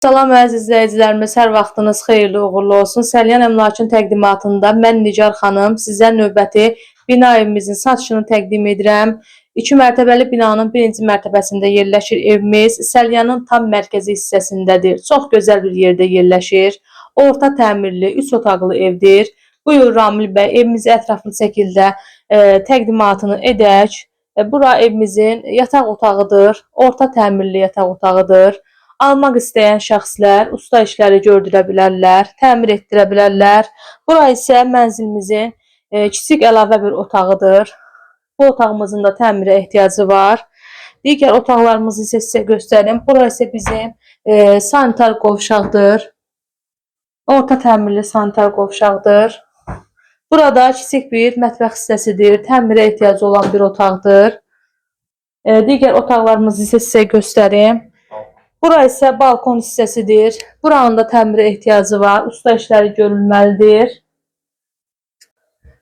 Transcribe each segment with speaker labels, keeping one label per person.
Speaker 1: Salam əziz izləyicilərimiz, hər vaxtınız xeyirli, uğurlu olsun. Səlyan Əmlakın təqdimatında mən Nigar xanım sizə növbəti bina evimizin satışını təqdim edirəm. 2 mərtəbəli binanın birinci mərtəbəsində yerləşir evimiz. Səlyanın tam mərkəzi hissəsindədir. Çox gözəl bir yerdə yerləşir. Orta təmirli, 3 otaqlı evdir. Buyur Ramil bəy, evimizi ətraflı şəkildə təqdimatını edək. Bura evimizin yataq otağıdır. Orta təmirli yataq otağıdır. Almaq istəyən şəxslər usta işləri gördürə bilərlər, təmir etdirə bilərlər. Bura isə mənzilimizin kiçik əlavə bir otağıdır. Bu otağımızın da təmirə ehtiyacı var. Digər otaqlarımızı isə sizə göstərim. Bura isə bizim sanitar qovşaqdır. Orta təmirli sanitar qovşaqdır. Burada kiçik bir mətbəx hissəsidir. Təmirə ehtiyacı olan bir otaqdır. Digər otaqlarımızı isə sizə göstərim. Bura isə balkon hissəsidir. Buranın da təmirə ehtiyacı var. Usta işləri görülməlidir.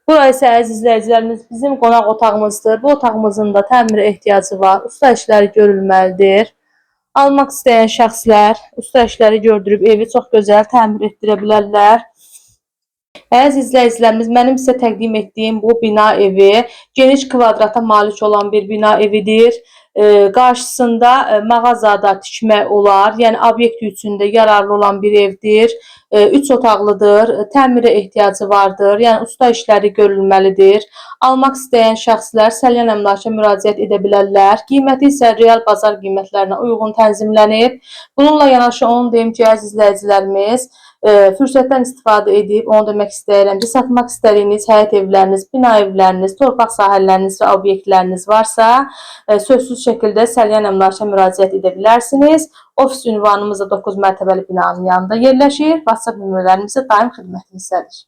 Speaker 1: Bura isə əziz izləyicilərimiz bizim qonaq otağımızdır. Bu otağımızın da təmirə ehtiyacı var. Usta işləri görülməlidir. Almaq istəyən şəxslər usta işləri gördürüb evi çox gözəl təmir etdirə bilərlər. Əziz izləyicilərimiz, mənim sizə təqdim etdiyim bu bina evi geniş kvadrata malik olan bir bina evidir. Qarşısında mağazada tikmək olar. Yəni obyekt üçün də yararlı olan bir evdir. 3 otaqlıdır. Təmirə ehtiyacı vardır. Yəni usta işləri görülməlidir. Almaq istəyən şəxslər Səlyan Əmlaka müraciət edə bilərlər. Qiyməti isə real bazar qiymətlərinə uyğun tənzimlənib. Bununla yanaşı onu deyim ki, əziz izləyicilərimiz, fürsətdən istifadə edib onu demək istəyirəm ki, satmaq istədiyiniz həyət evləriniz, bina evləriniz, torpaq sahələriniz və obyektləriniz varsa, sözsüz şəkildə Səlyan Əmlaka müraciət edə bilərsiniz. Ofis ünvanımız da 9 mərtəbəli binanın yanında yerləşir. WhatsApp nömrələrimiz də daim xidmətinizdədir.